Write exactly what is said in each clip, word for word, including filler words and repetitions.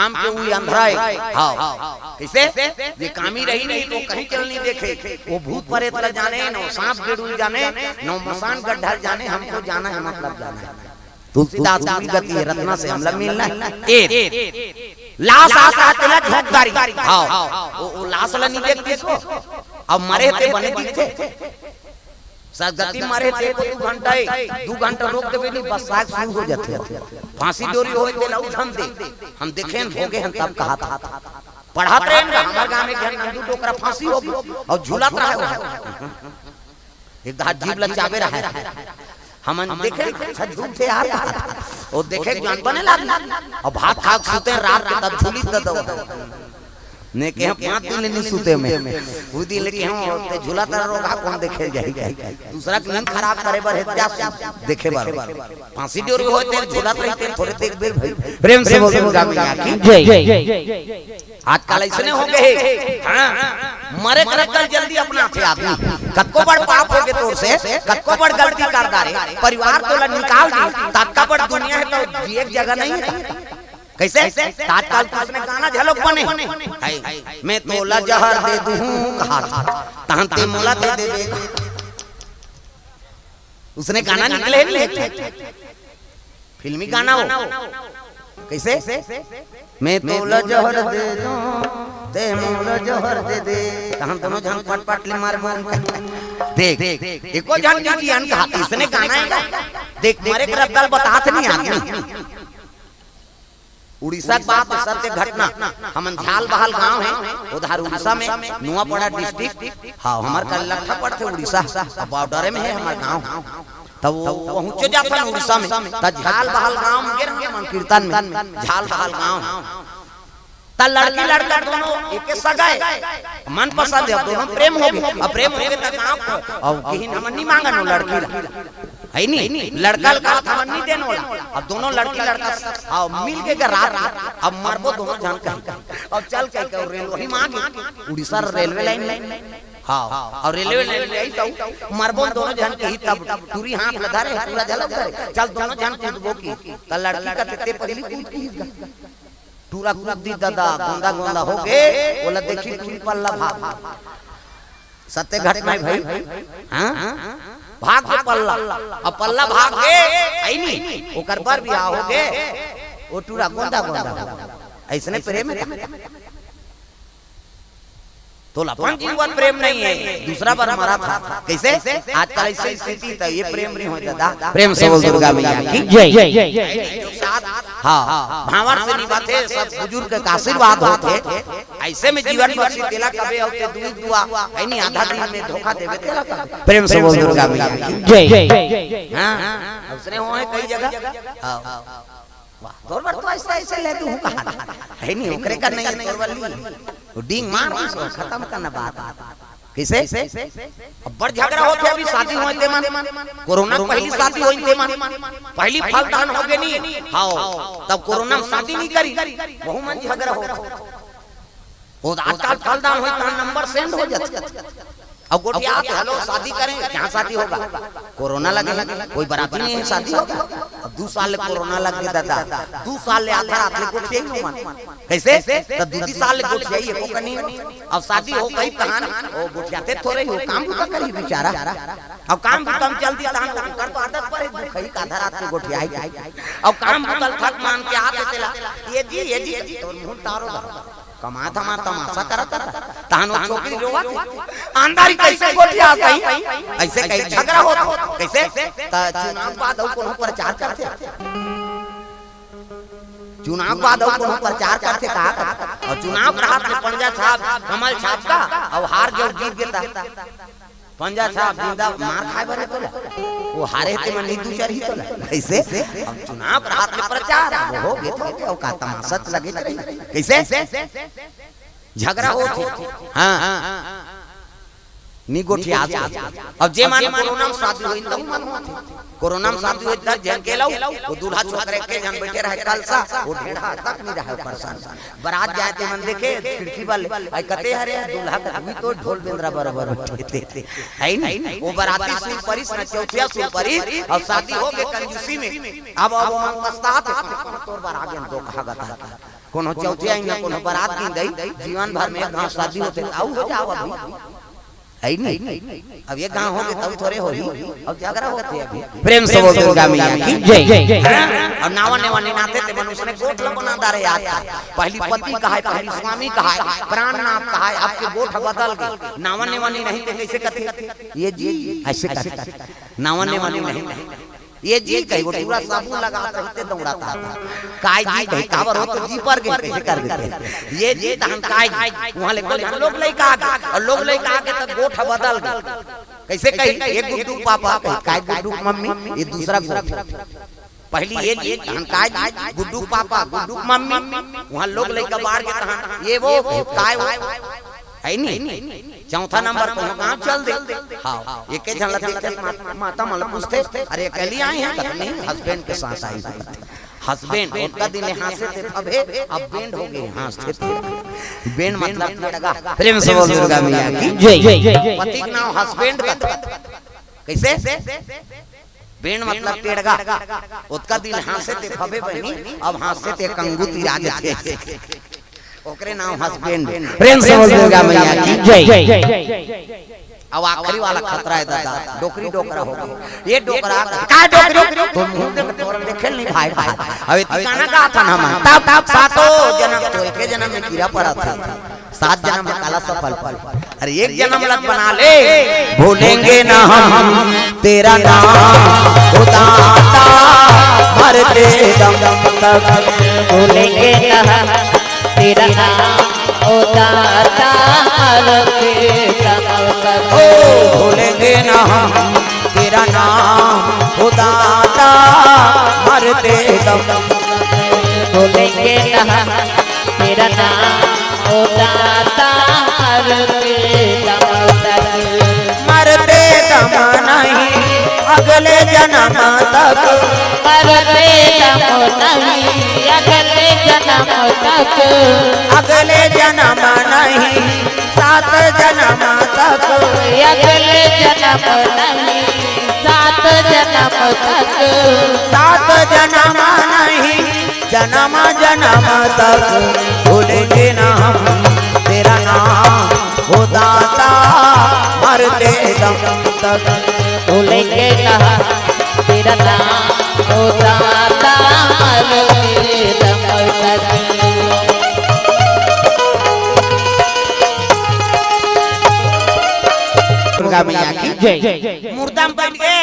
काम के उई अंधरा हे। हाँ, कइसे? ये कामी रही नहीं तो कहीं चल नहीं देखे। वो भूत परेत ला जाने, न वो सांप गेड़ू जाने, न वो मसान गड्ढा जाने, हमको जाना है, मतलब जाना है। तुलसीदास की गति है, रत्ना से हमला मिलना है। ए, लाश आता है, तेला झोंक डारी। हाँ, वो, वो लाश ला नहीं देखती इसको। अब मरे ते बने दिखते। सदगति मरे ते एको दू घंटा, ए, दू घंटा रोक देबे नहीं, बस साग शुरू हो जाते। फांसी डोरी होय तेला उझम दे। हम देखे हन, भोगे हन, तब कहा था। पढ़त रहे ना, हमर गांव में एक झन नंदू डोकरा फांसी हो गई और झूलत रहे हो। एक दाह जीभ लचावे रहे। हमन देखे, अच्छा झूठ है यार। वो देखे जान बने लाग। अब भात खा के सुते रात के, तब झूली दे दो। ने के हम पाँच दिन ले नहीं सुते में। वो दिन लेके हम ते झूला तर रोगा कौन देखे जाई, जाई। दूसरा के नींद खराब करे बर है, जा देखे बर। फांसी डोरी होय ते झूलत रही ते थोरे देख बेर भाई। प्रेम से बोल दुर्गा मैया की जय। आजकल ऐसने हो गए हे। हाँ, मरे के रद्दा ल जल्दी अपनाथे आदमी। कतको बड़ पाप हो गे तोर से, कतको बड़ गलती कर डारे, परिवार तोला निकाल दी, ततका बड़ दुनिया हे तो जिए के जगह नहीं है। कइसे? त आजकल तो उसने गाना झलक बने हे, मैं तोला जहर दे दूं कहा था, तहन ते मोला दे देबे। उसने गाना निकले हे नहीं, फिल्मी गाना हो। कइसे? मैं तोला जहर दे दूं, ते मोला जहर दे दे। तहन दोनों झन पट पट ले मार मार। देख, एको झन के जियन कहा, इसने गाना हे का? देख, मरे के रद्दा ल बतात नहीं आदमी। उड़ीसा के बात, सत्य घटना। हमन झाल बहाल गांव हे, उधर उड़ीसा में, नुआपड़ा डिस्ट्रिक्ट। हाँ, हमर कर लट्ठा पड़थे उड़ीसा, बॉर्डर में हे हमर गांव। तब वो पहुंचो जाथन उड़ीसा में, त झाल बहाल गांव में गे रहन हमन कीर्तन में, झाल बहाल गांव। त लड़की लड़का दोनों एके सगा हे, मन पसंद हे, अब दोनों प्रेम हो गे, अब प्रेम हो गे त गांव को, अब कहीं हमन नहीं मांगन वो लड़की ला। हे नहीं, लड़का ल कहा था, नहीं देन वाला। अब दोनों लड़की लड़का, हाँ, मिल के के रात में, अब मरबो दोनों झन कहीं। अब चल के, के रेलवे ही मांगे, उड़ीसा रेलवे लाइन में। हाँ, और रेलवे लाइन में आई तो मरबो दोनों झन कहीं, तब टूरी हाथ ल धरे, पूरा झलक धरे। चल दोनों झन कूदबो की, त लड़की का ते पहली कूद की। टूरा कूद दी दादा, गोंदा गोंदा हो गे, ओला देखी टूरी पल्ला भाग। सत्य घटना हे भाई। हाँ? भाग गे पल्ला। अब पल्ला भाग गे, हे नहीं, ओकर बर बिहाव हो गे। वो टूरा गोंदा गोंदा हो गे। अइसने प्रेम हे। तोला अपन जीवन प्रेम नहीं हे, दूसरा बर मरा था। कइसे? आजकल अइसे स्थिति त ये प्रेम नहीं होय दादा। प्रेम से बोल दुर्गा मैया की जय। जो साथ, हाँ, भांवर से निभाथे, सब बुजुर्ग के आशीर्वाद होथे। अइसे में जीवन बख्शी तेला कबे अउ ते दुई दुआ, हे नहीं, आधा दिन में धोखा देबे तेला कबे। प्रेम से बोल दुर्गा मैया की जय। हाँ, उसने हो हे कई जगह। हाँ। वाह, तोर बर तो अइसे, अइसे ले तू कहा। हे नहीं, ओकरे कर नहीं हे, तोर बर ली। वो डींग मार, उसको खतम करना बात। कइसे? अब्बड़ झगरा होथे अभी शादी होय ते मन। कोरोना के पहली शादी होय ते मन। पहली फलदान हो गे नहीं। हाँ, तब कोरोना में शादी नहीं करी। वहू मन झगरा होथे। वो आजकल फलदान होय त नंबर सेंड हो जाथे। अब गोठियाथे, हेलो, शादी करें, कहाँ शादी होगा? कोरोना लगे हे, कोई बराती नहीं हे, शादी होगा? अब दू साल ले कोरोना लग गे दादा, दू साल ले आधा रात ले गोठियाही मन। कइसे? त दू ती साल ले गोठियाही, एको कनी। अब शादी हो गई तहान, वो गोठियाथे थोरे हो, काम बुता करही बिचारा। अब काम बुता में चल दी तहान, ओकर तो आदत परे दुखही का आधा रात के गोठियाही। अब काम बुता ल थक मान के आथे तेला, ये जी, ये जी, तोर मुंह तारो दा। कमात हमार तमाशा करत रहा। तहान वो छोकरी रोवत हे। अंदर ही कइसे गोठियात हे? अइसे कहीं झगरा होत हे। कइसे? त चुनाव बाद अउ कोनो प्रचार करथे। चुनाव बाद अउ कोनो प्रचार करथे का? अउ चुनाव के रात में पंजा छाप, कमल छाप का, अउ हार गे, जीत गे त पंजा छाप जिंदा मार खाए बर हे तोला। वो हारे ते मन नींदू चरही तोला। कइसे? अब चुनाव के रात में प्रचार, अब हो गे त हो गे, अउ का तमाशा त लगे रही। कइसे? झगरा होत हे। हाँ। नी गोठियात हे। अब जे मन कोरोना में शादी होय, तहू मन होत हे। कोरोना में शादी होय, दस झन के लऊ, वो दूल्हा छोकरा एके झन बइठे रहे कलसा, वो ढेढ़ा तक नहीं रहे ओकर संग। बरात जाए ते मन देखे, खिड़की वाले, "आई कते हरे, दूल्हा का हुई तो ढोल बेंदरा बरोबर बइठे थे।" हे नहीं? वो बराती सुन परिस न चौथिया सुन परिस, अउ शादी हो गे कंजूसी में। अब, अब वो मन पछतात हे, "तोर बर आ गेन दो कहा गता।" कोनो चौथे आइन ना, कोनो बारात दिन दई, जीवन भर में एक घांव शादी होथे, त अउ हो जाव अभी। है नहीं? अब एक घांव होगे, तब थोरे होही। अब झगरा होथे अभी। प्रेम से बोल दुर्गा मैया की जय। हाँ? अउ नावा नेवा निनाथे ते मनुष्य ने गोठ ल बना डारे आता। पहली पति कहाय, पहली स्वामी कहाय, प्राणनाथ कहाय, अब के गोठ बदल गे। नावा नेवा निनाही ते कइसे कथे? ये जी, अइसे कथे। नावा नेवा निनाही। ये जी कही, वो टूरा साबुन लगात रहिथे, दौड़ात हे। काय जी कही, काबर हो तो जी पर गे, कइसे कर देथे? ये जी तहन काय जी, उहाँ ले कोई हम लोग लइका आगे, अउ लोग लइका आगे त गोठ बदल गे। कइसे कही, ये गुड्डू पापा कही, काय गुड्डू मम्मी, ये दूसरा गोठ। पहली ये जी, तहन काय जी, गुड्डू पापा, गुड्डू मम्मी, उहाँ लोग लइका बाढ़ गे तहन, ये वो, काय वो, है नहीं? चौथा नंबर कोनो गांव चल दे। हाँ, एके झन ल देखे, मा-, माता मन ल पूछथे, "अरे, अकेली आई हैं?" कथे, "नहीं, husband के साथ आई हूँ।" Husband, ओतका दिन ले हाँसे ते फबे, अब band हो गे, हाँसथे ते। Band मतलब टेड़गा। प्रेम से बोल दुर्गा मैया की जय। पति के नाम husband कथे। कइसे? Band मतलब टेड़गा। ओतका दिन हाँसे ते फबे बहिनी, अब हाँसे ते कंगूती राज थे। ओकरे नाम husband। प्रेम से बोल दुर्गा मैया की जय। अब आखिरी वाला खतरा हे दादा, डोकरी डोकरा हो गे। ये डोकरा, का डोकरी? तो मुंह देख, तोर देखे नहीं भाई, भाई। अब ये ठिकाना का था ना मन। तब, तब सातों जनम, तो एके जनम में कीरा पड़ा था। सात जनम में काला सफल पल। अरे एक जनम लग बना ले, भूलेंगे ना हम तेरा नाम, ओ दाता, मरते दम तक। भूलेंगे ना हम तेरा नाम, ओ दाता, मरते दम तक। ओ भूलेंगे ना हम तेरा नाम, ओ दाता, मरते दम तक। भूलेंगे ना हम तेरा नाम, ओ दाता, मरते दम तक। मरते दम नहीं, अगले जन्म तक। मरते दम नहीं, अगले जन्म तक। अगले जन्म नहीं, सात जन्म तक। अगले जन्म नहीं, सात जन्म तक। सात जन्म नहीं, जन्म जन्म तक भूलेंगे ना हम तेरा नाम, ओ दाता, मरते दम तक। भूलेंगे ना हम तेरा नाम, ओ दाता, मरते दम तक। दुर्गा मैया की जय। मुर्दा में बइठ गे,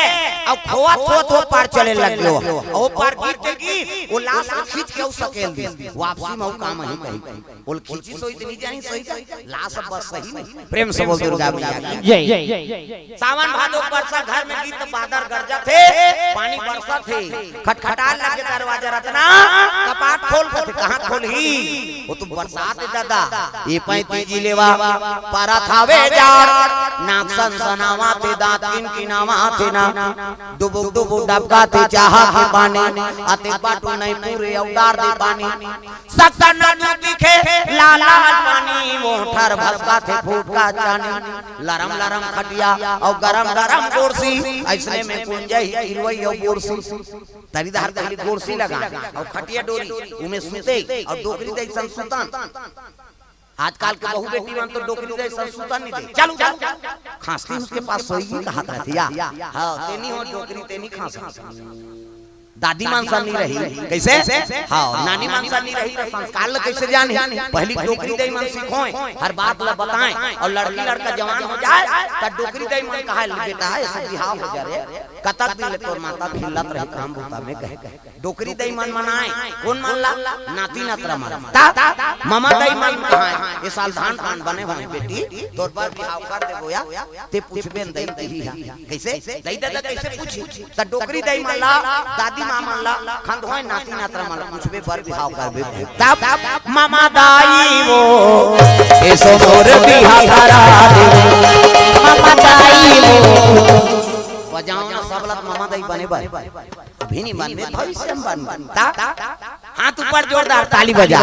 अउ खोवत खोवत ओ पार चले लग गे। ओ पार गिर के गिर, ओ लाश ल खींच के अउ सकेल दिस। वापसी में अउ काम ही कही। ओला खींचिस होही त नहीं जानिस होही का? लाश अब बस सही नहीं। प्रेम से बोल दुर्गा मैया की जय। सावन भादो के बरसा घर में गिरथे, बादर गरजथे, पानी बरसथे, खटखटाय लगे दरवाजा, रतना कपाट खोल कथे, कहाँ खोलही? ओ तो बरसात हे दादा, ए पैंती जिले वा परत हावे जाड़, नाक सनसनावथे, दांत किनकिनावथे ना, डुबुक डुबुक डबकाथे चाहा के पानी, अतेक बाटू नहीं पूरे अउ डार दे पानी। सकन न दूध दिखे, लाल लाल पानी, मोठर भसकाथे फूट का चानी। लरम लरम खटिया अउ गरम गरम गोरसी, अइसने में कुंजही किरवई अउ बोरसी। तरी डहर पहली गोरसी लगा अउ खटिया डोरी, उमे सुते अउ डोकरी दई सन सुतन। आजकल के बहू बेटी मन तो डोकरी दई सन सुतन नहीं दे। चलू, चलू, खांसती उसके पास सोई, कहत रहती या। हाँ, तेनी हो डोकरी, तेनी खांस। दादी मन सन नहीं रही, कइसे? हाँ, नानी मन सन नहीं रही, त संस्कार ल कइसे जानही? पहली डोकरी दई मन सिखोय, हर बात ल बताय, अउ लड़की लड़का जवान हो जाय, त डोकरी दई मन कहय, "ले बेटा, ऐसे बिहाव हो जा रे, कतक दिन ले तोर माता खिल्लत रही काम बूता में," कहे। डोकरी दई मन मनाय, कोन मन ला? नाती नतरा मन। त ममा दई मन कहय, "ए साल धान पान बने होय बेटी, तोर बर बिहाव कर देबो या।" ते पूछबे न दई, दई हा। कइसे? दई ददा कइसे पूछी? त डोकरी दई मन ला, दादी माँ मन ला, खंधोय नाती नतरा मन ला पूछबे, बर बिहाव करबे। तब ममा दाई वो, एसो मोर बिहा करा दे। ममा दाई वो। बजाओ ना सब लत ममा दाई बने बर। अभी नहीं बनबे, भविष्य में बनबे। ता? हाथ ऊपर जोरदार ताली बजा।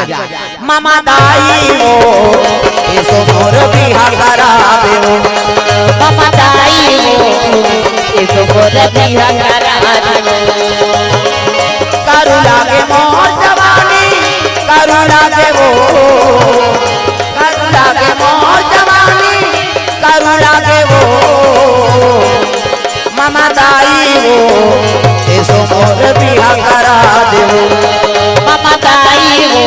ममा दाई वो, एसो मोर बिहा करा दे वो। ममा दाई वो, एसो मोर बिहा करा दे वो। करू लागे मोर जवानी, करू करुणा देवो, करुणा दे मोर जवानी, करुणा देवो, ममा दाई वो, एसो मोर बिहा करा देवो। ममा दाई वो,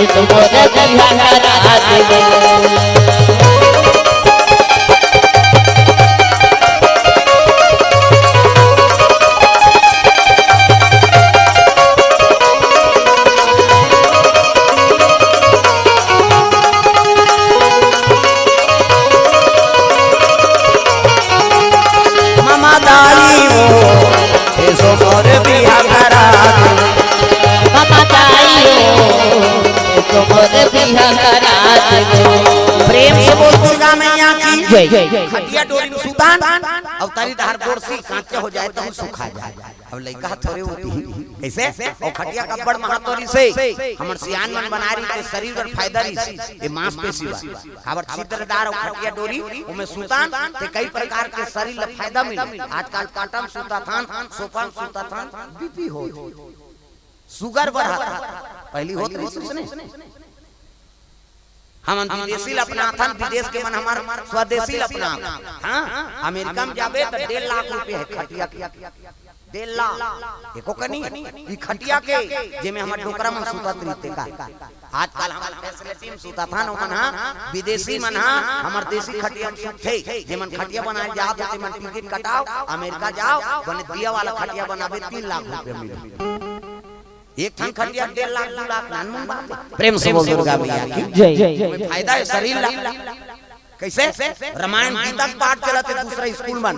एसो मोर बिहा करा देवो। ममा दाई वो, एसो मोर बिहा करा दे। ममा दाई वो, एसो मोर बिहा करा दे। प्रेम से बोल दुर्गा मैया की जय। खटिया डोरी में सुतान, अउ तरी धार गोड़ से कांचे हो जाए तो सुखा जाए। अब लइका थोरे होती, कैसे? अउ खटिया का बड़ महत्व रिसे, हमर सियान मन बना रही ते शरीर बर फायदा रिसे, ये मांसपेशी बर। काबर छिद्रदार अउ खटिया डोरी, ओमे सुतान, ते कई प्रकार के शरीर ल फायदा मिले। आजकल पाटन सुता थान, सोफा सुता थान, बीपी हो, सुगर बढ़ा था। पहली होत रही सुसने। हमन विदेशी ल अपनाथन, विदेश के मन हमर स्वदेशी ल अपनाथन। हाँ, अमेरिका में जाबे त डेढ़ लाख रुपये है खटिया के। डेढ़ लाख। एको कनी, ई खटिया के, जेमे हमर डोकरा मन सुतत रहिते का। आजकल हमर फैसिलिटी में सुतत हन, ओमन हा, विदेशी मन हा, हमर देसी खटिया में सुतथे। जेमन खटिया बनाए जात हो, तेमन टिकट कटाओ, अमेरिका जाओ, बने दिया वाला खटिया बनाबे, तीन लाख रुपये मिले। एक ठन खटिया डेढ़ लाख, दू लाख, नानमुन बात है। प्रेम से बोल दुर्गा मैया की जय। फायदा है शरीर ला। कैसे? रामायण गीता के पाठ चलत है दूसरा स्कूल मन,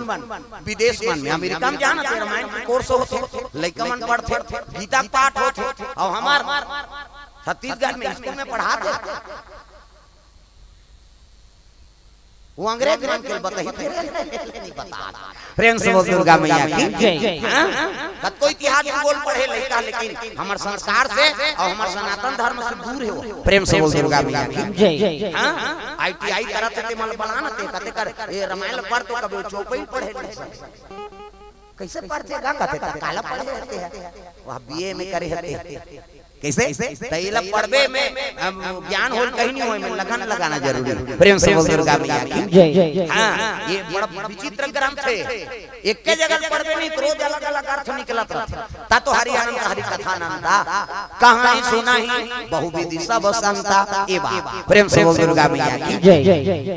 विदेश मन में, अमेरिका में जाना थे, रामायण के कोर्स होथे, लइका मन पढ़थे, गीता के पाठ होथे, अउ हमर छत्तीसगढ़ में स्कूल में पढ़ाथे। वो अंग्रेज मन के बताही, तेरे नहीं बता। प्रेम से बोल दुर्गा मैया की जय। हाँ? कतको इतिहास भूगोल पढ़े लइका, लेकिन हमर संस्कार से अउ हमर सनातन धर्म से दूर है वो। प्रेम से बोल दुर्गा मैया की जय। हाँ? आईटीआई करत है, ते मन बलाना ते, कते कर, ए, रामायण पढ़ तो कभी चौपई पढ़े नहीं। कैसे पढ़ते गा कथे, त काला पढ़े हते है, वह बीए में करे हते। कैसे? त एला पढ़बे में, अम, ज्ञान होल कहीं नहीं होय, में लगन लगाना जरूरी है। प्रेम से बोल दुर्गा मैया की जय। हाँ, ये बड़ा विचित्र ग्रंथ है। एक के जगह पढ़बे नहीं, तो रोज अलग-अलग अर्थ निकलत रहता। ता तो हरि अनंत हरि कथा अनंता, कहानी सुनाही बहुविधि सब संता। ए बा, प्रेम से बोल दुर्गा मैया की जय।